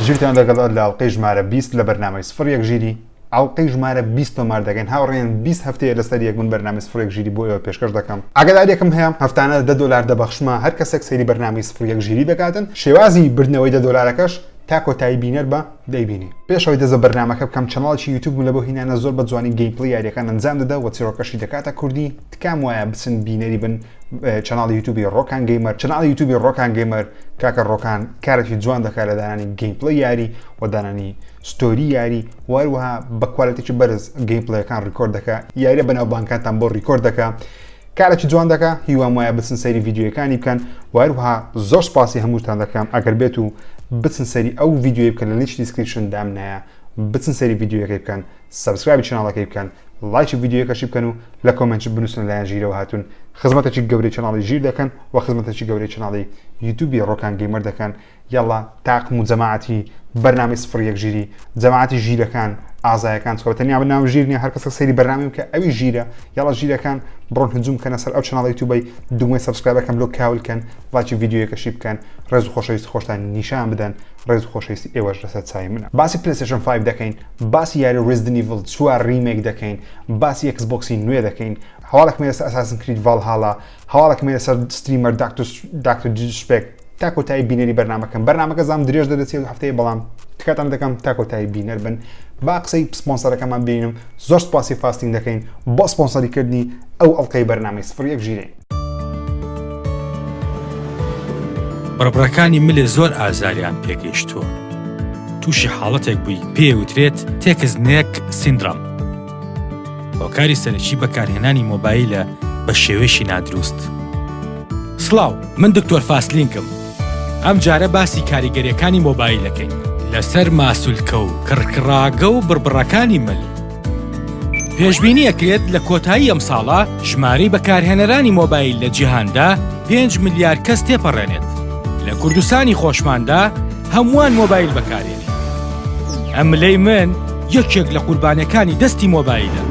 ژیرتان لەگەڵ لە ئەڵقەی ژمارە 20 لە بەرنامەی سفر یەک ژیری ئەڵقەی ژمارە 20 تۆمار دەکەین هاوڕێیان 20 هەفتەیە لەسەر یەک من بەرنامەی سفر یەک ژیری بۆ ئێوە پێشکەش دەکەم ئاگاداریەکم هەیە هەفتانە دە دۆلار دەبەخشمە هەر کەسێک سەیری بەرنامەی سفر یەک ژیری دەکاتن شێوازی بردنەوەی دە دۆلارەکەش تا کۆتایی بینەر بە دەیبینی. پێش ئەوەی دەست بە بەرنامەکە بکەم channel ێکی یوتوبم لەبۆ هینانە زۆر بە جوانی gameplay یاریەکان ئەنجام دەدا و چیرۆکەشی دەکاتە کوردی تکام وایە بچن بینەری بن channel ی یوتوبی ڕۆکان گەیمەر channel ی یوتوبی ڕۆکان گەیمەر کاکە ڕۆکان کارێکی جوان دەکات لە دانانی gameplay یاری و دانانی story یاری وەروەها بە quality ێکی بەرز gameplay ەکان record دەکا یاریە بەناوبانکانتان بۆ record دەکا کارێکی جوان دەکا هیوام وایە بچن سەیری ڤیدیۆیەکانی بکەن و هەروەها زۆر سپاسی هەمووتان دەکەم ئەگەر بێت و بچن سەیری ئەو ڤیدیۆی بکەن لە لینکی description دامنایە بچن سەیری ڤیدیۆیەکەی بکەن subscribe ی channel ەکەی بکەن لایکی ڤیدیۆیەکەشی بکەن و لە comment بنووسن لایەن ژیرەوە هاتوون خزمەتێکی گەورەی channel ی ژیر دەکەن و خزمەتێکی گەورەی channel ی یوتیوبی ڕۆکان گەیمەر دەکەن یەڵا تاقم و جەماعەتی بەرنامەی سفر یەک ژیری جەماعەتی ژیرەکان ئازایەکان چکە تەنیا بە ناو ژیر نیە هەر کەسێک سەیری بەرنامەی بکە ئەوی ژیرە یەڵا ژیرەکان بڕۆن هجوم بکەنە سەر ئەو channel ی یوتیوبەی دوگمەی subscribe ەکەم لۆ کاول کەن لایکی ڤیدیۆیەکەشی بکەن ڕێز و خۆشەویستی خۆشتان نیشان بدەن ڕێز و خۆشەویستی ئێوەش لەسەر چاوی منە باسی پلەیستەیشن 5 دەکەین باسی یاری Resident Evil 4 remake دەکەین باسی ئێکس بۆکسی نوێ دەکەین هەواڵێکم لەسەر Assassin's Creed Valhalla هەواڵێکم لەسەر streamer داکتۆر داکتۆر Disrespect تا کۆتایی بینەری بەرنامەکەم بەرنامەکە زام درێژ دەدەچێت هەفتەیە بەڵام تکاتان دەکەم تا کۆتایی بینەر بن با قسەی سپۆنسەرەکەمان بینم زۆر سپاسی فاستینگ دەکەین بۆ سپۆنسەری کردنی ئەو ئەڵلقەی بەرنامەی سفر یەک ژیرەین. بڕبڕەکانی ملێ زۆر ئازاریان پێگەیشتووە تووشی حاڵەتێک بووی پێی وترێت text neck syndrome هۆکاری سەرەکی بەکارهێنانی مۆبایلە بە شێوەیەکی نادروست. سڵاو من دکتۆر فاسلینکم ئەم جارە باسی کاریگەریەکانی مۆبایلەکەین لەسەر ماسولکە و کڕکڕاگە و بڕبڕەکانی مل. پێشبینی ئەکرێت لە کۆتایی ئەم ساڵە ژمارەی بەکارهێنەرانی مۆبایل لە جیهاندا 5 ملیار کەس تێپەڕێنێت. لە کوردستانی خۆشماندا هەمووان مۆبایل بەکارێنین. ئەم ملەی من یەکێک لە قوربانیەکانی دەستی مۆبایلە.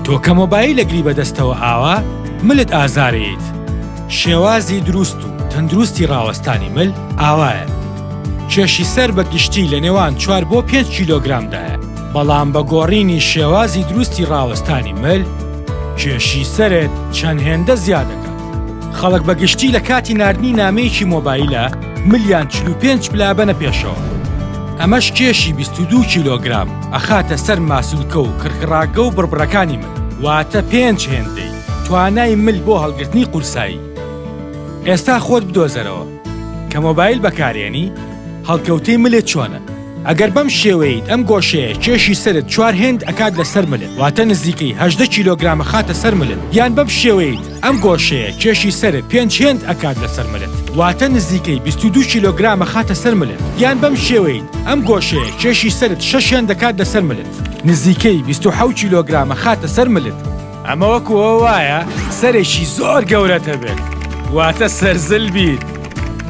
تۆ کە مۆبایل ئەگری بەدەستەوە ئاوا ملت ئازارەیەیت. شێوازی دروست و تەندروستی ڕاوەستانی مل ئاوایە. کێشی سەر بە گشتی لە نێوان 4 بۆ 5 کیلۆگرامدایە، بەڵام بە گۆڕینی شێوازی دروستی ڕاوەستانی مل، کێشی سەرت چەند هێندە زیاد دەکات. خەڵک بە گشتی لە کاتی ناردنی نامەیەکی مۆبایلە ملیان 45 پلە ئەبەنە پێشەوە. ئەمەش کێشی 22 کیلۆگرام ئەخاتە سەر ماسولکە و کڕکڕاگە و بڕبڕەکانی مل، واتە پێنج هێندەی توانای مل بۆ هەڵگرتنی قورسایی. ئێستا خۆت بدۆزەرەوە کە مۆبایل بەکارێنی هەڵکەوتەی ملت چۆنە؟ ئەگەر بەم شێوەیەیت ئەم گۆشەیە کێشی سەرت چوار هێند ئەکات لەسەر ملت واتە نزیکەی 18 کیلۆگرام ئەخاتە سەر ملت یان بەم شێوەیەیت ئەم گۆشەیە کێشی سەرت پێنج هێند ئەکات لەسەر ملت واتە نزیکەی 22 کیلۆگرام ئەخاتە سەر ملت یان بەم شێوەیت ئەم گۆشەیە کێشی سەرت شەش هێند ئەکات لەسەر ملت نزیکەی 27 کیلۆگرام ئەخاتە سەر ملت. ئەمە وەکو ئەوە وایە سەرێکی زۆر گەورەت هەبێت واتە سەرزل بیت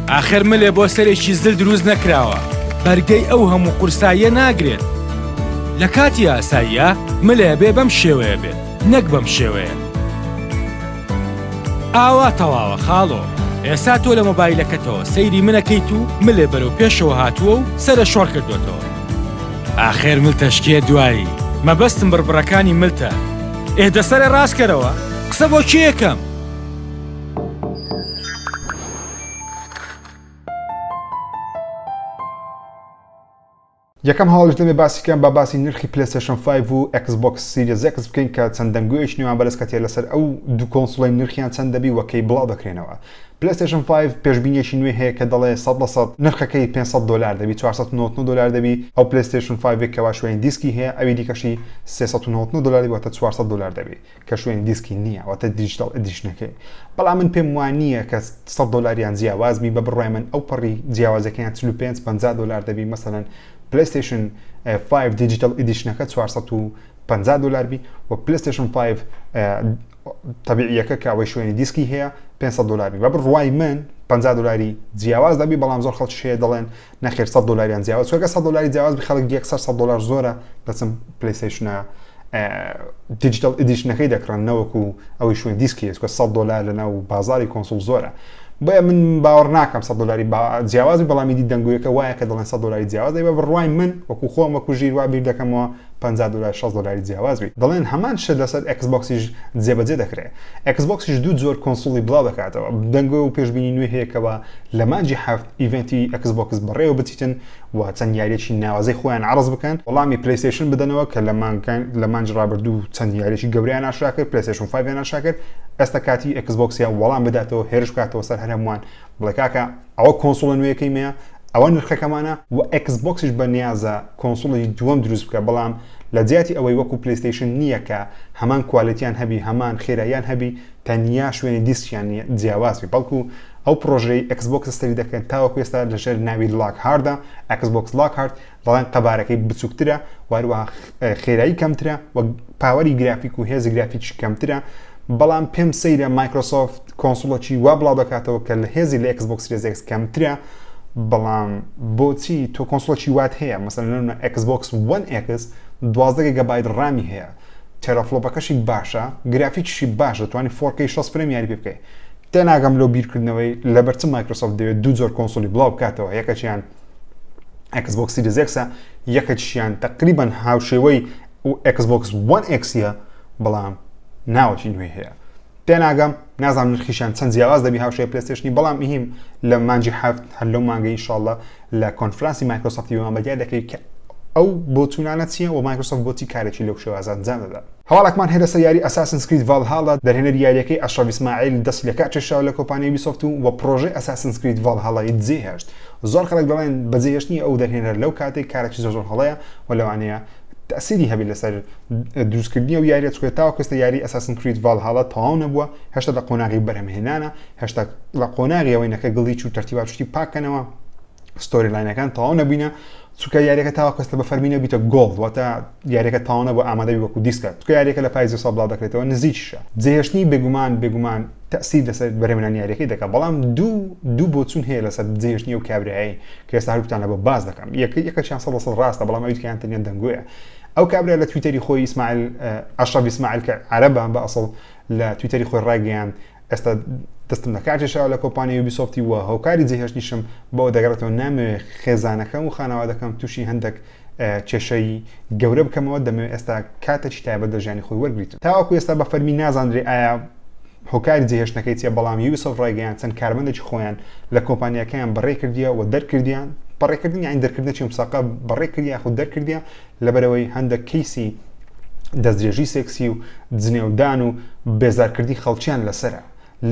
ئاخر ملێ بۆ سەرێکی زل دروست نەکراوە بەرگەی ئەو هەموو قورساییە ناگرێت لە کاتی ئاساییە ملێ بێ بەم شێوەیە بێت نەک بەم شێوەیە ئاوا تەواوە خاڵۆ ئێستا تۆ لە مۆبایلەکەتەوە سەیری منەکەیت و ملێ بەرەو پێشەوە هاتووە و سەرە شۆڕ کردوێتەوە ئاخر ملتە شکێ دوایی مەبەستم بڕبڕەکانی ملتە ئێ دەسەرێ ڕاست کەرەوە قسە بۆ کێ ئەکەم؟ یەکەم هەواڵیش دەمێ باسی کەم با باسی نرخی پلەیستەیشن 5 و ئێکس بۆکس Series X بکەین کە چەند دەنگۆیەکی نوێیان بەرز کەتیە لەسەر ئەو دوو console ەی نرخیان چەند دەبی و کەی بڵاو دەکرێنەوە پلەیستەیشن 5 پێشبینیەکی نوێ هەیە کە دەڵێ 100 لە 100 نرخەکەی 500 دۆلار دەبی 499 دۆلار دەبی ئەو پلەیستەیشن 5 کەوا شوێنی دیسکی هەیە ئەوی دیکەشی 399 دۆلاری واتە 400 دۆلار دەبی کە شوێنی دیسکی نییە واتە digital edition ەکەی بەڵام من پێم وان نییە کە 100 دۆلاریان جیاواز بی بە بڕای من ئەو پەڕی جیاوازەکەیان 45 50 دۆلار دەبی مەسەلەن پلەیستەیشن 5 digital edition ەکە 450 دۆلار بی و پلەیستەیشن 5 تەبیعیەکە کە ئەوەی شوێنی دیسکی هەیە 500 دلاری بە بڕوای من 50 دلاری جیاواز دەبی بەڵام زۆر خەڵک شەیە دەڵێن نەخێر 100 دلاریان جیاواز چونکە 100 دلاری جیاواز بی خەڵک یەکسەر 100 دلار زۆرە دەچم پلیستەیشنە digital edition ەکەی دەکڕن نەوەکو ئەوەی شوێن دیسکی هەیە 100 دلار لە ناو بازاری console زۆرە. بۆیە من باوەڕ ناکەم 100 دلاری جیاواز بی بەڵام ئیدی دەنگۆیەکە وایە کە دەڵێن 100 دلاری جیاواز بە بڕوای من وەکو خۆم وەکو ژیر وا بیر دەکەمەوە 50 دلار 60 دلاری جیاواز بی دەڵێن هەمان شت لەسەر ئێکس بۆکسیش جێبەجێ دەکرێت. ئێکس بۆکسیش دوو جۆر console ی بڵاو دەکاتەوە. دەنگۆ و پێشبینی نوێ هەیە کەوا لە مانگی حەفت event ی ئێکس بۆکس بەڕێوە بچیتن و چەند یاریەکی ناوازەی خۆیان عەڕز بکەن، وەڵامی پلەیستەیشن بدەنەوە کە لە مانگەکان لە مانگی ڕابردوو چەند یاریەکی گەورەیان ئاشکرا کرد، پلەیستەیشن five یان ئاشکرا کرد، ئێستا کاتی ئێکس بۆکسە وەڵام بداتەوە، هێرش بکاتەوە سەر هەر هەمووان بڵێ کاکە ئەوە console ە نوێیەکەی مەیە، ئەوە نرخەکەمانە و ئێکس بۆکسیش بە نیازە console ی دووەم دروست بکە بەڵام لە جیاتی ئەوەی وەکو پلەیستەیشن نییە کە هەمان quality یان هەبی هەمان خێراییان هەبی تەنیا شوێنی دیسکیان نییە جیاواز بی بەڵکو ئەو پڕۆژەی ئێکس بۆکس سەری دەکەن تاوەکو ئێستا لەژێر ناوی Lockhart ە ئێکس بۆکس Lockhart دەڵێن قەبارەکەی بچووکترە و هەروەها خێرایی کەمترە و power ی گرافیک و هێزی گرافیکی کەمترە بەڵام پێم سەیرە مایکرۆسۆفت console ەکی وا بڵاو دەکاتەوە کە لە هێزی لە ئێکس بۆکس Series X کەمترە بەڵام بۆچی تۆ console ەکی وات هەیە مەسەلەن ئێکس بۆکس 1 ئێکس 12 گیگابایت RAM ی هەیە teraflop ەکەشی باشە گرافیکیشی باش دەتوانانی 4K 60 frame یاری پێ بکەیت تێناگەم لەو بیرکردنەوەی لەبەر چ مایکرۆسۆفت دەوێت دوو جۆر console ی بڵاو بکاتەوە یەکەکیان ئێکس بۆکس Series X ە یەکەکیشیان تقریبا هاوشێوەی ئێکس بۆکس 1 ئێکسیە بەڵام ناوەکی نوێی هەیە تێناگەم نازانم نرخیشیان چەند جیاواز دەبی هاوشێوەی پلەیستەیشنی بەڵام مهم لە مانگی حەفت هەر لەو مانگەی ئینشاڵڵا لە کۆنفرانسی مایکرۆسۆفتی بەمان بەدیار دەکەویت کە ئەو بۆچوونانە چییە و مایکرۆسۆفت بۆچی کارێکی لەو شێوازە ئەنجام دەدات. هەواڵێکمان هەیە لەسەر یاری ئەساسنس کرید ڤالهالا، دەرهێنەری یارییەکەی ئەشرەف ئیسماعیل دەستی لەکار کێشاوە لە کۆمپانیای یوبیسۆفت و و پڕۆژەی ئەساسنس کرید ڤالهالای جێهێشت. زۆر خەڵک دەڵێن بەجێهێشتنی ئەو دەرهێنەرە لەو کاتەی کارێکی زۆر زۆر هەڵەیە و لەوانەیە تەئسیری هەبێت لەسەر دروستکردنی ئەو یاریە چونکە تاوەکو ئێستا یاری ئەساسن کرید ڤالهالا تەواو نەبووە هێشتا لە قۆناغی بەرهەمهێنانە هێشتا لە قۆناغی ئەوەی نەکە glitch و تەرتیبات شتی پاککەنەوە story line ەکان تەواو نەبینە چونکە یاریەکە تاوەکو ئێستا بە فەرمی نەبیتە gold واتە یاریەکە تەواو نەبوو ئامادەبی وەکو دیسکە چونکە یاریەکە لە پاییزی ساڵ بڵاو دەکرێتەوە نزیکیشە جێهێشتنی بێگومان بێگومان تەئسیر لەسەر بەرهەمهێنانی یاریەکەی دەکات بەڵام دوو دوو بۆچوون هەیە لەسەر جێهێشتنی ئەو کابرایەی کە ئێستا هەردووکتان لەبۆ باس دەکەم یەک یەکەکیان سەد لە سەد ڕاستە بەڵام ئەوی دیکەیان تەنیا دەنگۆیە ئەو کابرا لە تویتەری خۆی ئیسماعیل ئەشرەف ئیسماعیل کە عەرەبە بە ئەسڵ لە تویتەری خۆی ڕایگەیاند ئێستا دەستم لە کار کێشاوە لە کۆمپانیای یوبیسۆفتی و هۆکاری جێهێشتنیشم بەوە دەگەڕێتەوە نامەوێ خێزانەکەم و خانەوادەکەم تووشی هەندێک کێشەی گەورە بکەمەوە دەمەوێت ئێستا کاتێکی تایبەت لە ژیانی خۆی وەرگریت تاوەکو ئێستا بە فەرمی نازانرێ ئایا هۆکاری جێهێشتنەکەی چیە بەڵام یوبیسۆفت ڕایگەیاند چەند کارمەندێکی خۆیان لە کۆمپانیاکەیان بەڕێ کردیە و دەرکردیان بەڕێکردن یان دەرکردنێکی مساقە بەڕێ کردیان یاخود دەرکردیان لەبەرەوەی هەندێک کەیسی دەستدرێژی سێکسی و جنێودان و بێزارکردنی خەڵکیان لەسەرە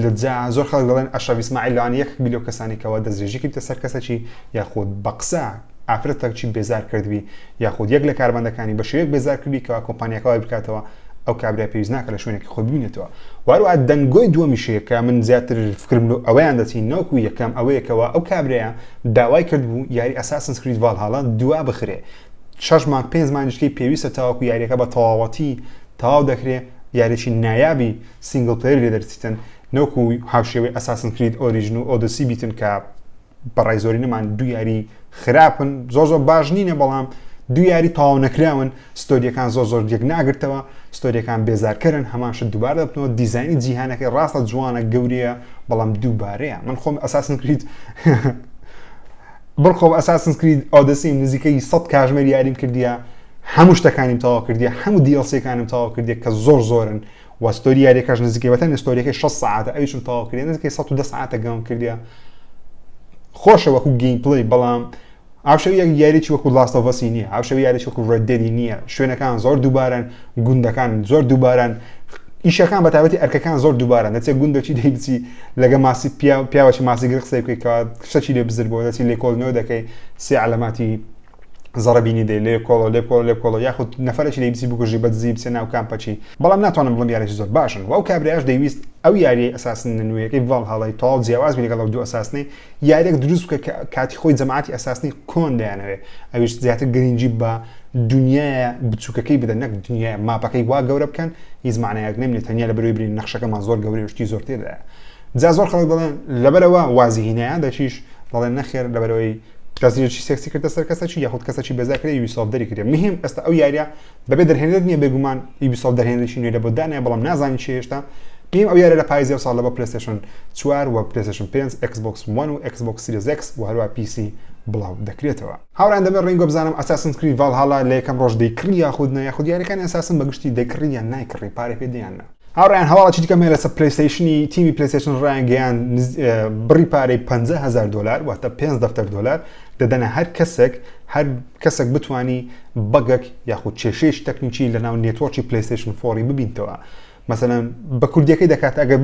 لە جا زۆر خەڵک دەڵێن ئەشرەف ئیسماعیل لەوانە یەکێک بی لەو کەسانی کەوا دەستدرێژی کردیتە سەر کەسەکی یاخود بە قسە ئافرەتەکی بێزار کردبی یاخود یەک لە کارمەندەکانی بە شێوەیەک بێزار کردبی کەوا کۆمپانیاکە وای بکاتەوە ئەو کابرا پێویست ناکە لە شوێنێکی خۆی ببینێتەوە واروە دەنگۆی دووەمیش هەیە کە من زیاتر فکرم لۆ ئەوەیان دەچی نەوەکو یەکەم ئەوەیە کەوا ئەو کابرایە داوای کردبوو یاری ئەساسنس کرید ڤالهالا دوا بخرێ شەش مانگ پێنج مانگیشکەی پێویستە تاوەکو یاریەکە بە تەواوەتی تەواو دەکرێ یاریی نایابی single player لێ دەرچیتن نەوەکو هاوشێوەی ئەساسن کرید ئۆریجن و ئۆدسی بیتن کە بەڕای زۆرینەمان دوو یاری خراپن زۆر زۆر باش نینە بەڵام دوو یاری تەواو نەکراون story ەکان زۆر زۆر یەک ناگرتەوە story ەکان بێزارکەرن هەمان شت دووبارە دەبنەوە دیزاینی جیهانەکەی ڕاستە جوانە گەورەیە بەڵام دووبارەیە من خۆم ئەساسن کرید بڕخۆم ئەساسن کرید ئۆدسیم نزیکەی 100 کاژمێر یاریم کردیە هەموو شتەکانیم تەواو کردیە هەموو DLC ەکانم تەواو کردیە کە زۆر زۆرن وە story یاریەکەش نزیکەی بەتەنێ story ەکەی 6 سەعاتە ئەویشم تەواو کردیە نزیکەی 110 سەعاتە game کردیە خۆشە وەکو gameplay بەڵام هاوشێوەی یەک یاریی وەکو لاست ئۆف ئەسی نییە هاوشێوەی یاریی وەکو ڕێد دێدی نییە شوێنەکان زۆر دووبارەن گوندەکان زۆر دووبارەن ئیشەکان بە تایبەتی ئەرکەکان زۆر دووبارەن دەچێت گوندەکی دەی بچی لەگە ماسی پیاوەکی ماسیگر قسەی بکەی کەوا شتەکی لێ بزر بۆ دەچی لێکۆڵینەوە دەکەی سێ عەلەماتی زەڕەبینی دەی لێ کۆڵۆ لێ کۆڵ لێ کۆڵۆ یاخود نەفەرێکی لێ بچی بکوژی بە دزی بچێ ناو کامپەکی بەڵام ناتوانم بڵێم یاریی زۆر باشن و ئەو کابرایش دەیویست ئەو یاریەی ئەساسن نوێیەکەی ڤاڵهاڵای تەواو جیاواز بی لەگەڵ ئەو دوو ئەساسنەی یاریەک دروست بکە کە کاتی خۆی جەماعەتی ئەساسنی کۆن دەیانەوێ ئەویش زیاتر گرنگی بە دنیایە بچووکەکەی بدەن نەک دنیای ماپەکەی وا گەورە بکەن هیچ معنایەک نەمێنێت تەنیا لە بەرەوەی برین نەخشەکەمان زۆر گەورەیە و شتی زۆر تێدایە جا زۆر خەڵک دەڵێن لەبەرەوە وازی هینایە دەچیش دەڵێن نەخێر لەبەرەوەی دەستدرێژی سێکسی کردە سەر کەسەکی یاخود کەسەکی بێزار کرد یوبیسۆفت دەری کردێ مهم ئێستا ئەو یاریە بەبێ دەرهێنەر نییە بێگومان یوبیسۆفت دەرهێنەرێکی نوێ لە بۆ دانایە بەڵام نازانین چی هێشتا. میم ئەو یاریە لە پایزی ئەو ساڵ لە بۆ پلەیستەیشن 4 و پلەیستەیشن 5 ئێکس بۆکس وەن و ئێکس بۆکس سیریز ئێکس و هەروە PC بڵاو دەکرێتەوە. هاوڕێیان دەمێ ڕینگۆ بزانم ئەساسنز کرید ڤاڵهالا لە یەکەم ڕۆژ دەیکڕی یاخود نا یاخود یاریەکانی ئەساسن بە گشتی دەیکڕی یان نایکڕی پارەی پێ دەیان نا. هاوڕێیان هەواڵێکی دیکەم هەیە لەسەر پلەیستەیشنی تیمی پلەیستەیشن ڕایانگەیاند بڕی پارەی 50000 دۆلار واتە 5 دەفتەر دۆلار دەدەنە هەر کەسێک هەر کەسێک بتانی bug ەک یاخود کێشەیەکی تەکنیکی لەناو network ی پلەیستەیشن four ی ببینتەوە مەسەلەن بە کوردیەکەی دەکات ئەگەر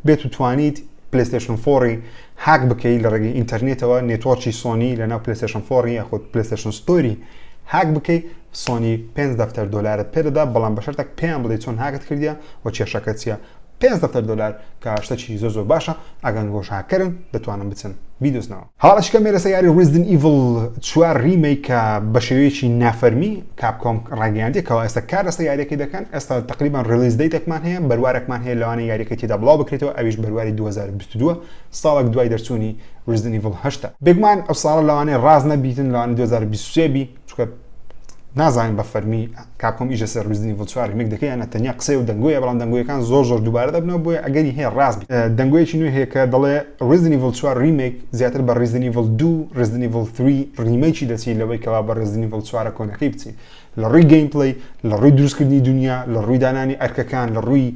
بێت و توانیت پلەیستەیشن four ی هاک بکەی لە ڕێگەی ئینتەرنێتەوە network ی سۆنی لە ناو پلەیستەیشن four ی یاخود پلەیستەیشن store ی هاک بکەی سۆنی 5 دەفتەر دۆلارت پێدەدا بەڵام بە شەرتێک پێیان بڵێ چۆن هاکت کردیە و کێشەکە چییە 5 دەفتەر دۆلار کە شتێکی زۆر زۆر باشە ئەگەر گۆش هاکەرن دەتوانن بچن بیدۆزنەوە. هەواڵێکی کەم لەسەر یاری ڕیزدن ئیڤڵ 4 remake کە بە شێوەیەکی نافەرمی کاپکۆم ڕاگەیاندی کەوا ئێستا کار لەسەر یاریەکەی دەکەن ئێستا تقریبان release date ێکمان هەیە بەروارێکمان هەیە لەوانەیە یاریەکەی تێدا بڵاو بکرێتەوە ئەویش بەرواری 2022 ساڵێک دوای دەرچوونی ڕیزدن ئیڤڵ هەشتا بێگومان ئەو ساڵە لەوانەیە ڕاست نەبیتن لەوانەیە 2023 بی چونکە نازانین بە فەرمی کاپکۆم ئیش لەسەر ڕیزدن ئیڤڵ 4 remake دەکەی یان تەنیا قسەی و دەنگۆیە بەڵام دەنگۆیەکان زۆر زۆر دووبارە دەبنەوە بۆیە ئەگەری هەیە ڕاست بێت دەنگۆیەکی نوێ هەیە کە دەڵێ ڕیزدن ئیڤڵ 4 remake زیاتر بە ڕیزدن ئیڤڵ 2 ڕیزدن ئیڤڵ 3 remake ی دەچی لەوەی کەوا بە ڕیزدن ئیڤڵ 4 کۆنەکەی بچی لە ڕووی gameplay لە ڕووی دروستکردنی دنیا لە ڕووی دانانی ئەرکەکان لە ڕووی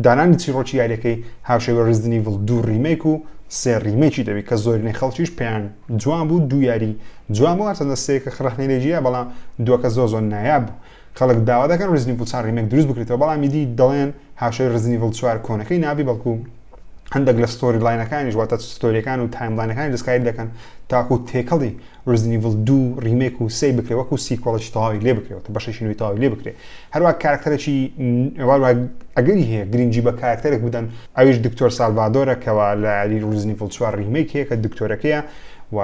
دانانی چیڕۆکی یاریەکەی هاوشێوە ڕیزدن ئیڤڵ 2 remake و سێ remake ی دەبێت کە زۆرینەی خەڵکیش پێیان جوان بوو دوو یاری جوان بوو هەرچەندە سێکە ڕەخنەی لێ گیرا بەڵام دووەکە زۆر زۆر نایاب بوو خەڵک داوا دەکەن ڕیزدن ئیڤڵ 4 remake دروست بکرێتەوە بەڵام ئیدی دەڵێن هاوشێوەی ڕیزدن ئیڤڵ 4 کۆنەکەی نابی بەڵکو هەندێک لە story line ەکانیش واتە story ەکان و timeline ەکانی دەستکاری دەکەن تاکو تێکەڵی ڕیزدن ئیڤڵ دوو remake و سێ بکرێ وەکو sequel ێکی تەواوی لێ بکرێتەوە بەشێکی نوێی تەواوی لێ بکرێ هەروە کارکتەرێکی ئەگەری هەیە گرنگی بە کارکتەرێک بدەن ئەویش دکتۆر سالڤادۆرە کەوا لە یاری ڕیزدن ئیڤڵ 4 remake هەیە کە دکتۆرەکەیە و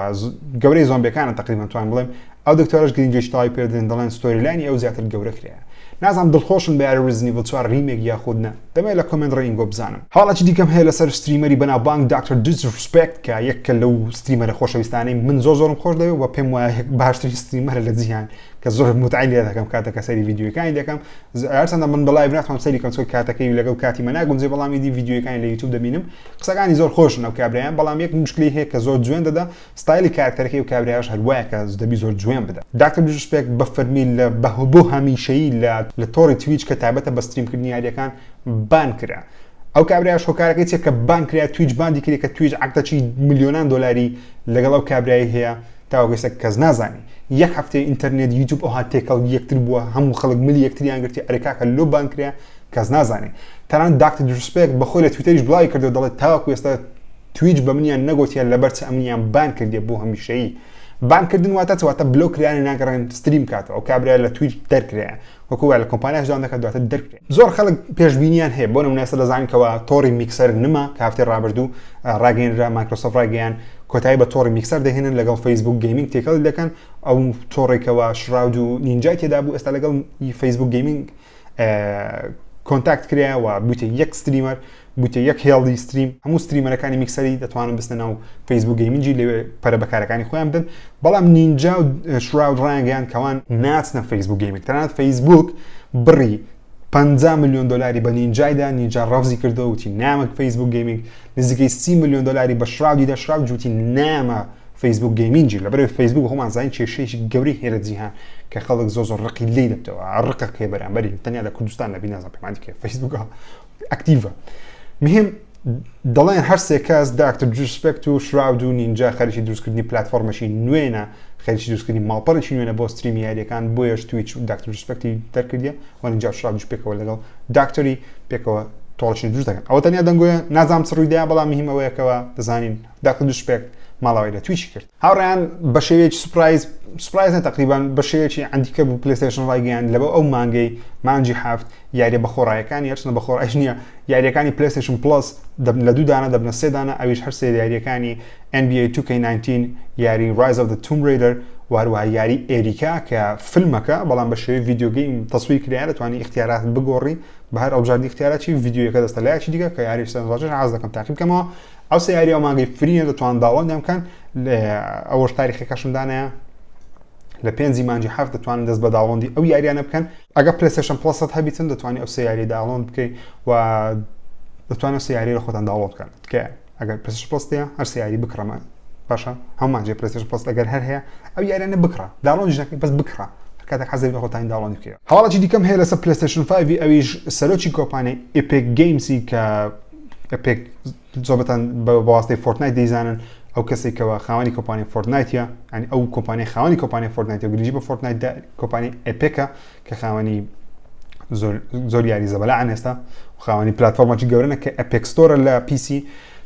گەورەی زۆمبیەکانە تقریبا توان بڵێم ئەو دکتۆرەش گرنگیش تەواوی پێدرێن دەڵێن storyline ی ئەو زیاتر گەورە کرایە نازانم دڵخۆشن بە یاری ڕیزدن ئیڤڵ 4 remake یاخود نا دەمەوێت لە comment ڕەئینگۆ بزانم. هەواڵێکی دیکەم هەیە لەسەر streamer ی بەناوبانگ داکتۆر دیسرسپێکت کە یەکە لەو streamer ە خۆشەویستانەی من زۆر زۆرم خۆش دەوێت و پێم وایە یەک باشترین streamer ە لە جیهان کە زۆر متعی لێ دەکەم کاتێک کە سەیری ڤیدیۆکانی دەکەم هەرچەندە من بە live ناتوانم سەیری کەم چونکە کاتەکەی لەگەڵ کاتی مە ناگونجێ بەڵام ئیدی ڤیدیۆکانی لە یوتیوب دەبینم قسەکانی زۆر خۆشن ئەو کابرایان بەڵام یەک مشکلی هەیە کە زۆر جوێن دەدا ستایلی کارکتەرەکەی و کابرایش هەر وایە کە دەبی زۆر جوێن بدە داکتەر دیسرسپێکت بە فەرمی لە بە بۆ هەمیشەیی لە لە تۆڕی تویچ کە تایبەتە بە stream کردنی یاریەکان ban کرا ئەو کابرایش هۆکارەکەی چیە کە ban کرا تویچ ban ی کرێ کە تویچ عەقدەکی ملیۆنان دۆلاری لەگەڵ ئەو کابرای هەیە تاوەکو ئێستا کەس نازانی یەک هەفتەیە ئینتەرنێت یوتیوب ئەوها تێکەڵ یەکتر بووە هەموو خەڵک ملی یەکتریان گرتی ئەرێ کاکە لۆ ban کرا کەس نازانێ تەنانەت داکتەر دیسرسپێکت بەخۆی لە تویتەریش بڵاوی کردەوە دەڵێت تاوەکو ئێستا تویچ بە منیان نەگۆتیە لەبەر چ ئەمنیان ban کردیە بۆ هەمیشەیی ban کردن واتە چ واتە بلۆک کرایە ناگەڕێن stream کاتەوە ئەو کابرا لە تویچ دەرکرایە وەکو وا لە کۆمپانیاش داوام دەکات دواتر دەرکرێ زۆر خەڵک پێشبینیان هەیە بۆ نمونە ئێستا دەزانین کەوا تۆڕی میکسەر نما کە هەفتەی ڕابردوو ڕاگەیەنرا مایکرۆسۆفت ڕایگەیان کۆتایی بە تۆڕی میکسەر دەهێنن لەگەڵ فەیسبوک گەیمینگ تێکەڵی دەکەن ئەو تۆڕێکەوە شراود و نینجای تێدا بوو ئێستا لەگەڵ فەیسبوک گەیمینگ contact کرایە و بوویتە یەک streamer بوویتە یەک هێڵی stream هەموو streamer ەکانی میکسەری دەتوانن بستە ناو فەیسبوک گەیمینگی لەوێ پەرە بەکارەکانی خۆیان بدەن بەڵام نینجا و شراود ڕایانگەیان کەوان ناچنە فەیسبوک گەیمینگ تەنانەت فەیسبوک بڕی 50 میلیۆن دلاری بە نینجایدا نینجا ڕەفزی کردەوە وتی نامە فەیسبوک گەیمینگ نزیکەی 30 میلیۆن دلاری بە شراودی دا شراود جوتی نامە فەیسبوک گەیمینگی لەبەرئەوەی فەیسبوک خۆمان زانین کێشەیەکی گەورەی هەیە لە جیهان کە خەڵک زۆر زۆر ڕقی لێی دەبتەوە ڕقێک هەیە بەرامبەری تەنیا لە کوردستان نەبی نازانم پێمان دیکە فەیسبوک ئەکتیڤە مهم دەڵێن هەر سێ کەس داکتەر دیسرسپێکت و شراود و نینجا خەریکی دروستکردنی پلتفۆرمێکی نوێنە خەریکی دروستکردنی ماڵپەڕێکی نوێنە بۆ stream ی یاریەکان بۆیەش تویچ و داکتەر دیسرسپێکتی دەرکردیە و نینجا و شراودیش پێکەوە لەگەڵ داکتەری پێکەوە تۆڕێکی دروست دەکەن ئەوە تەنیا دەنگۆیە نازانم چ ڕوویدا بەڵام مهم ئەوەیە کەوا دەزانین داکتەر دیسرسپێکت ماڵاوای لە تویچی کرد. هاوڕێیان بە شێوەیەکی surprise surprise نە تقریبان بە شێوەیەکی ئەندیکە بوو پلەیستەیشن ڕایگەیاند لەبەر ئەو مانگەی مانگی حەفت یاریە بەخۆڕایەکانی هەرچەندە بەخۆڕایش نییە یاریەکانی پلەیستەیشن پڵەس دەبن لە دوو دانە دەبنە سێ دانە ئەویش هەر سێ یاریەکانی NBA 2K19 یاری Rise of the Tomb Raider و هەروەها یاری ئێریکا کە فیلمەکە بەڵام بە شێوەی video game تەسویر کرایە دەتوانی ئیختیارات بگۆڕی بە هەر ئەڵبژاردنی ئیختیارات ڤیدیۆیەکە دەستە لایەکی دیکە کە یاری سەرنجڕاکێشە حەز دەکەم تاقی بکەمەوە ئەو سێ یاری ئەو مانگەی free ە دەتوان داڵۆندیان بکەن ئەوەش تاریخەکەشم دانایە لە پێنجی مانگی حەفت دەتوانن دەست بە داڵۆندی ئەو یاریانە بکەن ئەگە پلەیستەیشن پڵەست هەبیتن دەتوانانی ئەو سێ یاری داڵۆند بکەیت و دەتوانن سێ یاری لە خۆتان download بکەن. تکایە ئەگەر PlayStation Plus هەیە هەر سێ یاری بکڕە باشە هەمومان جێ PlayStation Plus ئەگەر هەر هەیە ئەو یاریانە بکڕە download یش نەکەی بەس بکڕە هەر کاتێک حەز لە خۆتانی download بکەیەوە. هەواڵێکی دیکەم هەیە لەسەر PlayStation 5 ئەویش سەرۆکی کۆمپانیای Epic Games ی کە Epic زۆربەتان بە واسطەی Fortnite دەیزانن ئەو کەسێک کەەوە خاوەنی کۆمپانیای Fortnite ە ینی ئەو کۆمپانیای خاوەنی کۆمپانیای Fortnite گرنگی بە Fortnite کۆمپانیای Epic ە کە خاوەنی زۆر زۆر یاری زەبەلاحن ئێستا خاوەنی پلتفۆرمەکی گەورەنە کە Epic Store ە لە PC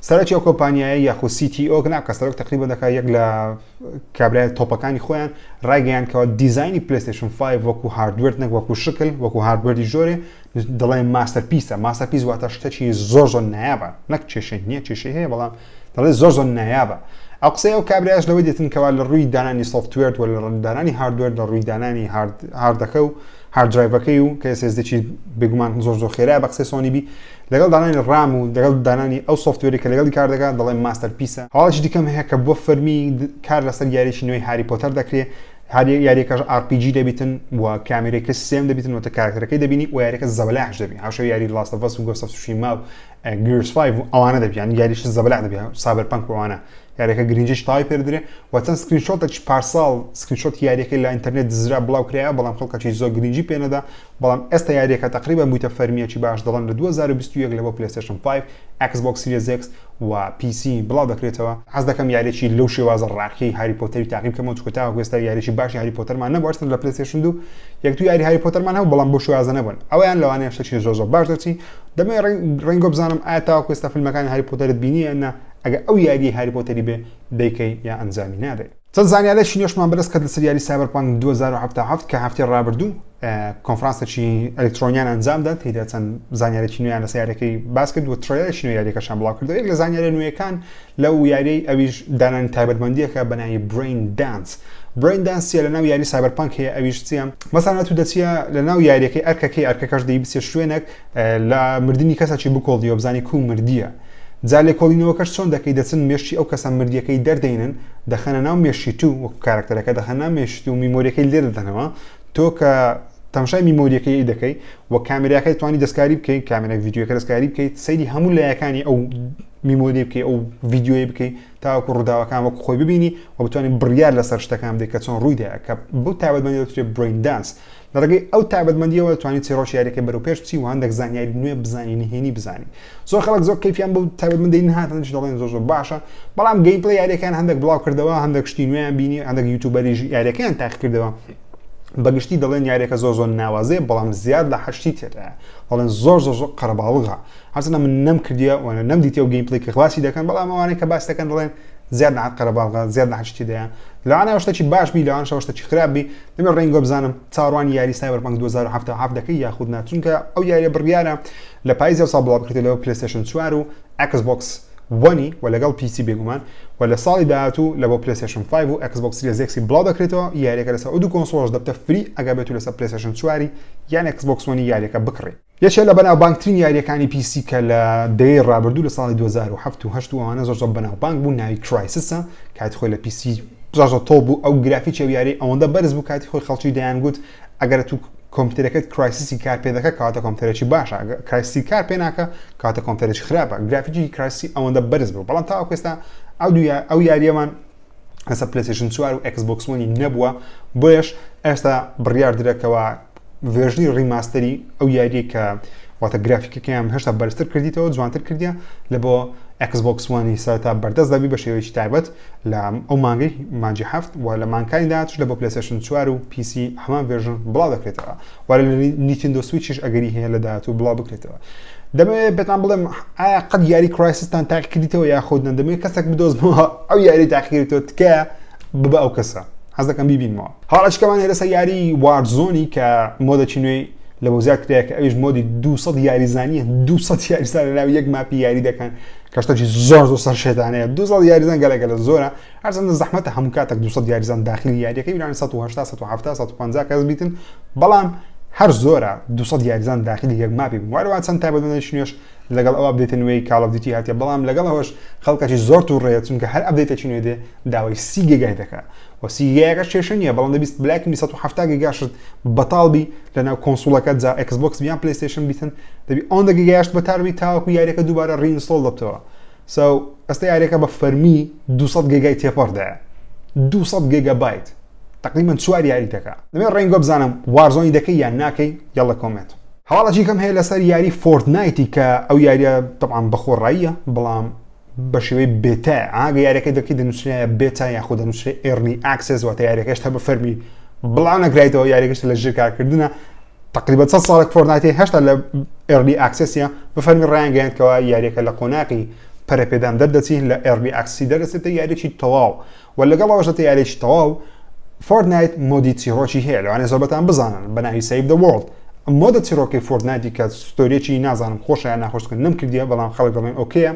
سەرۆکی ئەو کۆمپانیایە یاخود CTO ناکە سەرۆک تقریبا دەکات یەک لە کابرای تۆپەکانی خۆیان ڕایگەیان کەەوە دیزایانی PlayStation 5 وەکو hardware نەک وەکو شکل وەکو hardware ی ژۆرێ دەڵێن masterpiece ە masterpiece واتە شتێکی زۆر زۆر نایابە نەک کێشەی نییە کێشەی هەیە بەڵام دەڵێ زۆر زۆر نایابە ئەو قسەی ئەو کابرایش لەوەی دێتن کەوا لە ڕووی دانانی software و لە ڕووی دانانی hardware لە ڕووی دانانی hard ەکە و hard drive ەکەی و کە SSD ی بێگومان زۆر زۆر خێرا بە قسەی سۆنی بی لەگەڵ دانانی RAM و لەگەڵ دانانی ئەو software ی کە لەگەڵی کار دەکات دەڵێن masterpiece ە هەواڵێکی دیکەم هەیە کە بۆ فەرمی کار لەسەر یاریی نوێی هاری پۆتەر دەکرێت هەر یاریەکەش RPG دەبیتن و کامێرەی کەسی سێم دەبیتن وتە کارکتەرەکەی دەبینی و یاریەکە زەبەلاحش دەبی هاوشێوەی یاری Last of Us و Ghost of Tsushima و Gears 5 و ئەوانە دەبی یانی یاریش زەبەلاح دەبی Cyberpunk و ئەوانە یاریەکە گرنگیش تای پێدرێ و چەند screenshot ێکی پارساڵ screenshot یاریەکەی لە ئینتەرنێت دزرا بڵاو کرایە بەڵام خەڵکەکی زۆر گرنگی پێنەدا بەڵام ئێستا یاریەکە تقریبا بوویتە فەرمیەکی باش دەڵێن لە 2021 لە بۆ PlayStation 5 Xbox Series X و PC بڵاو دەکرێتەوە. حەز دەکەم یاریەکی لەو شێوازە ڕاقیەی هاری پۆتەری تاقی بکەمەوە چونکە تاوەکو ئێستا یاریەکی باشی هاری پۆتەرمان نەبوو هەرچەندە لە PlayStation دوو یەک دوو یاری هاری پۆتەرمان هەبوو بەڵام بەو شێوازە نەبوون ئەویان لەوانەیە شتێکی زۆر زۆر باش دەرچی دەمەوێت ڕەنگۆ بزانم ئایا تاوەکو ئێستا فیلمەکانی هاری پۆتەرت بینیە یان نا ئەگەر ئەو یاریەی هاری پۆتەری بێ دەیکەی یا ئەنجامی نادەی. چەند زانیاریی نوێشمان بەدەست کەوت لەسەر یاری Cyberpunk 2077 کە هەفتەی ڕابردوو کۆنفرانسێکی ئەلکترۆنیان ئەنجامدا تێیدا چەند زانیاریی نوێیان لەسەر یاریەکەی باس کرد و trailer ێکی نوێی یاریەکەشان بڵاو کردەوە یەک لە زانیاریە نوێیەکان لەو یاریەی ئەویش دانانی تایبەتمەندیەکە بە ناوی Brain Dance Brain Dance چیە لە ناو یاری Cyberpunk هەیە ئەویش چیە مەسەلەن تو دەچیە لە ناو یاریەکەی ئەرکەکەی ئەرکەکەش دەی بچیە شوێنێک لە مردنی کەسەکی بکۆڵیەوە بزانی کو مردیە جا لێکۆڵینەوەکەش چۆن دەکەی دەچن مێشکی ئەو کەسە مردیەکەی دەردەینن دەخەنە ناو مێشکی تو وەکو کارەکتەرەکە دەخەنە ناو مێشکی تو memory ەکەی لێ دەدەنەوە تۆ کە تەمشای memory ەکەی دەکەی و کامێراکەی توانی دەستکاری بکەیت کامێرا ڤیدیۆکە دەستکاری بکەیت سەیری هەموو لایەکانی ئەو memory بکەی ئەو ڤیدیۆی بکەی تاوەکو ڕووداوەکان وەکو خۆی ببینی و بتوانین بڕیار لەسەر شتەکان بدەیت کە چۆن ڕوویدا کە بەو تایبەتمەندی دەوترێت Brain Dance لە ڕێگەی ئەو تایبەتمەندییەوە دەتوانیت چیڕۆکی یاریەکە بەرەو پێش بچی و هەندێک زانیاری نوێ بزانی نهێنی بزانی زۆر خەڵک زۆر کەیفیان بەو تایبەتمەندی نهات هەندێک دەڵێن زۆر زۆر باشە بەڵام gameplay یاریەکان هەندێک بڵاو کردەوە هەندێک شتی نوێیان بینی هەندێک YouTuber یش یاریەکەیان تاقی کردەوە بەگشتی دەڵێن یاریەکە زۆر زۆر ناوازەیە بەڵام زیاد لە هەشتی تێدایە دەڵێن زۆر زۆر زۆر قەرەباڵغە هەرچەندە من نەم کردیە و نەم دیتیە و gameplay کە باسی دەکەن بەڵام ئەوانەی کە باس دەکەن دەڵێن زیاد لە قەرەباڵغە زیاد لە هەشتی تێدایە لەوانەیە شتێکی باش بی لەوانەشە شتێکی خراپ بی دەمێ ڕەنگۆ بزانم چاوەڕوانی یاری Cyberpunk 2077 دەکەی یاخود نا چونکە ئەو یاریە بڕیارە لە پاییزی ئەو ساڵ بڵاو بکرێتەوە لەوە PlayStation 4 و Xbox One ی و لەگەڵ PC بێگومان و لە ساڵی داهاتوو لە بۆ PlayStation 5 و Xbox Series X ی بڵاو دەکرێتەوە یاریەکە لەسەر ئەو دوو console ەش دەبتە free ئەگەر بێت و لەسەر PlayStation 4 یان Xbox One ی یاریەکە بکڕی. یەکێ لە بەناوبانگترین یاریەکانی PC کە لە دەیەی ڕابردوو لە ساڵی 2007 و 8 و ئەوانە زۆر زۆر بەناوبانگ بوو ناوی Crysis ە کاتی خۆی لە PC زۆر زۆر تۆپ بوو ئەو گرافیکی ئەو یاری ئەوەندە بەرز بوو کاتی خۆی خەڵکی دەیانگوت ئەگەر تو کۆمپیوتەرەکەت Crysis ی کار پێ دەکە کەواتە کۆمپیوتەرێکی باشە ئەگەر Crysis ی کار پێ ناکە کەواتە کۆمپیوتەرێکی خراپە گرافیکی Crysis ی ئەوەندە بەرز بوو بەڵام تاوەکو ئێستا ئەو دوو ئەو یاریەمان لەسەر PlayStation 4 و Xbox One ی نەبووە بۆیەش ئێستا بڕیار درێکەوە version ی remaster ی ئەو یاریە کە واتە گرافیکەکەیان هێشتا بەرزتر کردیتەوە جوانتر کردیە لە بۆ Xbox One ی سەرتا بەردەست دەبی بە شێوەیەکی تایبەت لە ئەو مانگەی مانگی هەفت و لە مانگەکانی داهاتوش لە بۆ PlayStation 4 و PC هەمان version بڵاو دەکرێتەوە و لە Nintendo Switch یش ئەگەری هەیە لە داهاتوو بڵاو بکرێتەوە. دەمەوێت پێتان بڵێم ئایا قەت یاری Crysis تان تاقی کردیتەوە یاخود نە دەمەوێت کەسێک بدۆزمەوە ئەو یاری تاقی کردیتەوە تکایە ببە ئەو کەسە حەز دەکەم بیبینمەوە هاوڕێچکەمان هەیە لەسەر یاری Warzone ی کە mode ێکی نوێی لە بۆ زیاد کرایە کە ئەویش mode ی 200 یاریزانیە 200 یاریزان لە ناو یەک map ی یاری دەکەن کە شتێکی زۆر زۆر سەر شێتانەیە 200 یاریزان گەلە گەلە زۆرە هەرچەندە زەحمەتە هەموو کاتێک 200 یاریزان داخلی یاریەکەی بیران 180 170 150 کەس بیتن بەڵام هەر زۆرە 200 یاریزان داخلی یەک map ی بوون وارەوە چەند تایبەتمەندێکی نوێش لەگەڵ ئەو update ە نوێی Call of Duty هاتیە بەڵام لەگەڵ ئەوەش خەڵکەکی زۆر تووڕەیە چونکە هەر update ێکی نوێ دێ داوای 30 گێگای دەکا و 30 گێگاکە کێشە نییە بەڵام دەبیست بلاکی 170 گێگاشت بەتاڵ بی لەناو console ەکە جا ئێکس بۆکس بیان پلەیستەیشن بیتن دەبی ئەوەندە گێگاشت بەتار بی تاوەکو یاریەکە دووبارە reinstall دەبتەوە so ئەستا یاریەکە بە فەرمی 200 گێگای تێپەڕدایە 200 گێگابایت تقریبا چوار یاری دەکا دەمێ ڕێنگۆ بزانم Warzone ی دەکەی یان ناکەی یاڵە comment. هەواڵێکی کەم هەیە لەسەر یاری Fortnite ی کە ئەو یاریە تەبعەن بەخۆڕاییە بەڵام بە شێوەی beta ئاگە یاریەکەی دەکەی دەنووسرایە beta یاخود دەنووسرێ early access واتە یاریەکەش تا بە فەرمی بڵاو نەکرایتەوە یاریەکەش لە ژێر کارکردنە تقریبا چەند ساڵێک Fortnite ی هێشتا لە early access ە بە فەرمی ڕایانگەیاند کەوا یاریەکە لە قۆناقی پەرەپێدان دەردەچی لە early access ی دەرەچێتە یاریی تەواو و لەگەڵ ئەوەش دەتە یاریی تەواو Fortnite mode ی چیڕۆکی هەیە لەوانەیە زۆربەتان بزانن بە ناوی Save the World mode ە چیڕۆکەی Fortnite ی کە story ێکی نازانم خۆشە یان ناخۆش کە نەم کردیە بەڵام خەڵک دەڵێن okay ە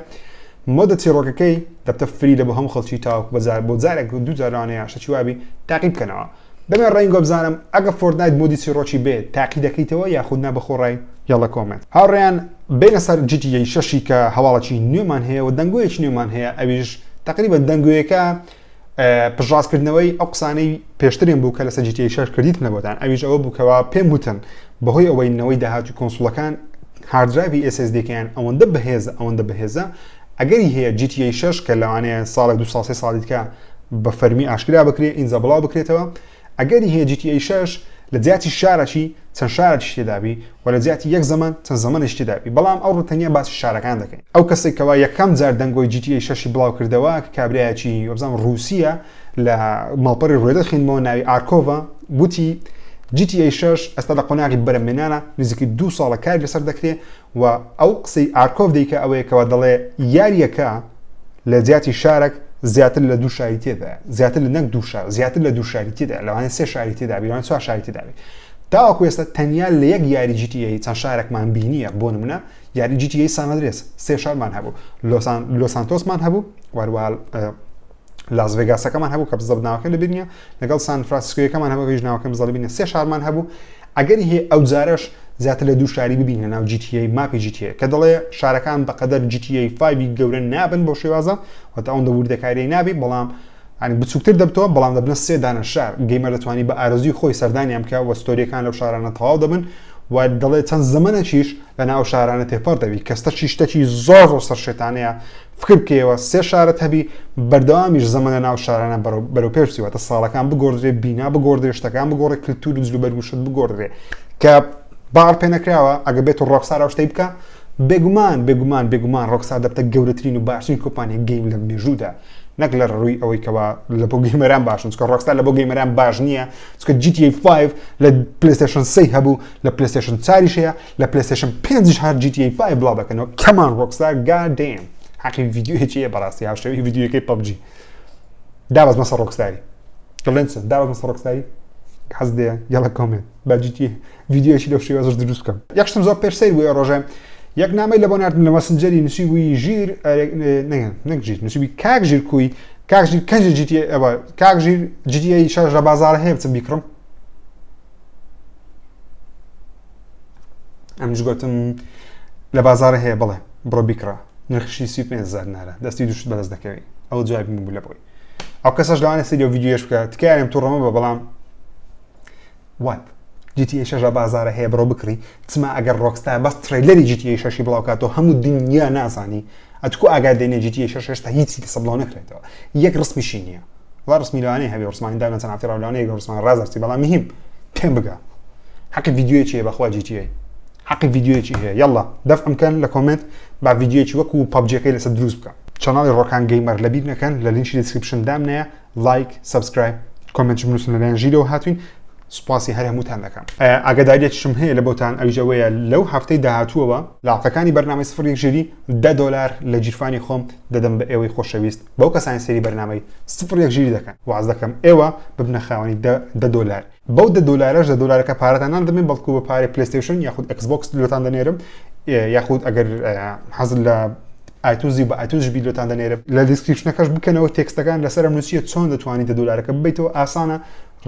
mode ە چیڕۆکەکەی دەبتە free لە بۆ هەموو خەڵکی تاوەکو بەجار بۆ جارێک دوو جار لەوانەیە شتێکی وابی تاقی بکەنەوە دەمێ ڕەنگۆ بزانم ئەگە Fortnite mode ی چیڕۆکی بێ تاقی دەکەیتەوە یاخود نا بەخۆڕای یاڵە comment. هاوڕێیان بێینە سەر GTA شەشی کە هەواڵێکی نوێمان هەیە و دەنگۆیەکی نوێمان هەیە ئەویش تقریبا دەنگۆیەکە پشتڕاستکردنەوەی ئەو قسانەی پێشترین بوو کە لەسەر GTA 6 کردیت نەبۆتان ئەویش ئەوە بوو کەوا پێم وتن بەهۆی ئەوەی نەوەی داهاتوی console ەکان hard drive ی SSD کەیان ئەوەندە بەهێزە ئەوەندە بەهێزە ئەگەری هەیە GTA 6 کە لەوانەیە ساڵێک دو ساڵ سێ ساڵی دیکە بە فەرمی ئاشکرا بکرێ ئینجا بڵاو بکرێتەوە ئەگەری هەیە GTA 6 لە جیاتی شارەکی چەند شارێکی تێدابی و لە جیاتی یەک زەمەن چەند زەمەنێکی تێدابی بەڵام ئەوڕۆ تەنیا باسی شارەکان دەکەین ئەو کەسێک کەوا یەکەم جار دەنگۆی GTA 6 بڵاو کردەوە کە کابرایەکی وەبزانم ڕووسیە لە ماڵپەڕی Reddit خوێندمەوە ناوی ئارکۆڤە وتی GTA 6 ئێستا لە قۆناغی بەرەمێنانە نزیکەی دوو ساڵە کاری لەسەر دەکرێ و ئەو قسەی ئارکۆڤ دەیکە ئەوەیە کەوا دەڵێ یاریەکە لە جیاتی شارەک زیاتر لە دوو شاری تێدایە زیاتر لە نەک دوو شار زیاتر لە دوو شاری تێدایە لەوانەیە سێ شاری تێدا بی لەوانەیە چوار شاری تێدا بی تاوەکو ئێستا تەنیا لە یەک یاری GTA چەند شارێکمان بینیە بۆ نمونە یاری GTA San Andreas سێ شارمان هەبوو لۆسان لۆسانتۆسمان هەبوو وەروە لاس ڤێگاسەکەمان هەبوو کە بزەبت ناوەکەم لەبیر نییە لەگەڵ سان فرانسیسکۆیەکەمان هەبوو کە هیچ ناوەکەم بزەڵ بینە سێ شارمان هەبوو ئەگەری هەیە ئەو جارەش زیاتر لە دوو شاری ببینە ناو GTA map ی GTA کە دەڵێ شارەکان بەقەدەر GTA 5 گەورە نابن بۆ شێوازە واتە ئەوەندە وردەکاریی نابی بەڵام ینی بچووکتر دەبتەوە بەڵام دەبنە سێ دانە شار gamer دەتوانانی بە ئارەزوی خۆی سەردانیان بکە وە story ەکان لەو شارانە تەواو دەبن و دەڵێ چەند زەمەنێکیش لە ناو شارانە تێپەڕ دەبی کەستەکی شتەکی زۆر زۆر سەرشێتانەیە فکر بکەیەوە سێ شارت هەبی بەردەوامیش زەمەنە ناو شارانە بەرەو پێش بچی واتە ساڵەکان بگۆڕدرێ بینا بگۆڕدرێ شتەکان بگۆڕێ کلتور و جلوبەرگ و شت بگۆڕدرێ کە باوەڕ پێ نەکراوە ئەگە بێت و Rockstar ئەو شتەی بکە بێگومان بێگومان بێگومان Rockstar دەبتە گەورەترین و باشترین کۆمپانیای game لە مێژوودا نەک لە ڕووی ئەوەی کەوا لە بۆ gamer ان باشن چونکە Rockstar لە بۆ gamer ان باش نییە چونکە GTA 5 لە PlayStation 3 هەبوو لە PlayStation 4 هەیە لە PlayStation 5 هەر GTA 5 بڵاو دەکەنەوە come on Rockstar god damn حەقی ڤیدیۆیەکی هەیە بەڕاستی هاوشێوەی ڤیدیۆیەکەی PUBG دابەزمە سەر Rockstar ی دەڵێن چ دابەزمە سەر Rockstar ی حەز دێ یاڵە comment با GTA ڤیدیۆیەکی لەو شێوازەش دروست بکەم یەک شتم زۆر پێش سەیر بوو ڕۆژێ یەک نامەی لە بۆ ناردم لە Messenger ی نووسی بووی ژیر نەک ژیر نووسی بووی کاک ژیر کوی کاک ژیر کەنجی GTA ئەوە کاک ژیر GTA شەش لە بازاڕ هەیە بچم بیکڕم ئەمنیش گوتم لە بازاڕ هەیە بڵێ بڕۆ بیکڕە نرخشی 35 نارە دەستی دوشت بەدەست دەکەوی ئەو جوابی من بوو لە بۆی ئەو کەسەش لەوانەیە سەیری ئەو ڤیدیۆیەش بکە تکایە توڕەمە بە بەڵام what GTA 6 لە بازارە هەیە بڕۆ بکڕی چما ئەگەر Rockstar بەس trailer ی GTA 6 بڵاو کاتەوە هەموو دنیا نازانی ئەتکو ئاگا دێنێ GTA 6 هێشتا هیچی لەسە بڵاو نەکرێتەوە یەک ڕسمیشی نییە وا ڕسمی لەوانەیە هەبێ ڕسمانی دانا چەند هەفتەی ڕابردوو یەک ڕسمان ڕازەرچی بەڵام مهم پێم بگە حەقی ڤیدیۆیەکی هەیە بەخوا GTA حەقی ڤیدیۆیەکی هەیە یاڵا دەفعم کەن لە comment با ڤیدیۆیەکی وەکو PUBG ەکەی لەسەر دروست بکەم channel ی ڕۆکان Gamer لەبیر نەکەن لە لینکی description دامنایە like subscribe comment بنووسن لەلایەن ژیرەوە هاتوین سوپاسی هەر هەمووتان دەکەم ئاگاداریەکیشم هەیە لە بۆتان ئەویش ئەوەیە لەو هەفتەی داهاتووەوە لاقەکانی بەرنامەی سفر یەک ژیری دە دۆلار لە گیرفانی خۆم دەدەم بە ئێوەی خۆشەویست بەو کەسانی سەیری بەرنامەی سفر یەک ژیری دەکەن واز دەکەم ئێوە ببنە خاوەنی دە دۆلار بەو دە دۆلارەش دە دۆلارەکە پارەتان نادەمێ بەڵکو بە پارەی PlayStation یاخود Xbox لۆتان دەنێرم یاخود ئەگەر حەز لە iTunes ی بە iTunes بی لۆتان دەنێرم لە description ەکەش بکەنەوە text ەکان لەسەرم نووسیە چۆن دەتوانیت دە دۆلارەکە ببیتەوە ئاسانە.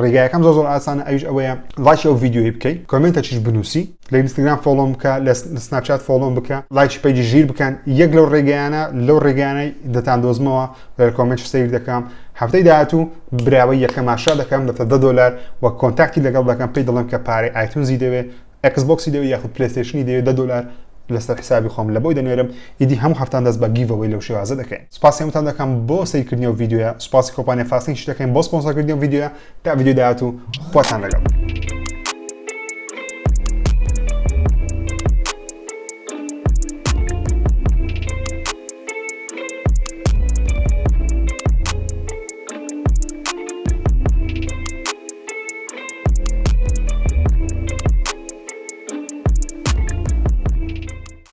ڕێگایەکەم زۆر زۆر ئاسانە ئەویش ئەوەیە لایکی ئەو ڤیدیۆی بکەی comment ەکیش بنووسی لە ئینستاگرام follow م بکە لە سناپچات follow م بکە لایکی page ی ژیر بکەن یەک لەو ڕێگەیانە لەو ڕێگانەی دەتان دۆزمەوە لە comment سیر دەکەم هەفتەی داهاتوو براوەی یەکەم ئاشکرا دەکەم دەتە 10 دۆلار و contact ی لەگەڵ دەکەم پێی دەڵێم کە پارەی iTunes ی دەوێ Xbox ی دەوێت یاخود PlayStation ی دەوێت 10 دۆلار لەسەر حسابی خۆم لە بۆی دەنێرم ئیدی هەموو هەفتان دەست بە giveaway لەو شێوازە دەکەین سوپاسی هەمووتان دەکەم بۆ سەیرکردنی ئەو ڤیدیۆیە سوپاسی کۆمپانیا فاستنگش دەکەین بۆ سپۆنسەرکردنی ئەو ڤیدیۆیە تا ڤیدیۆی داهاتوو خواتان لەگەڵ.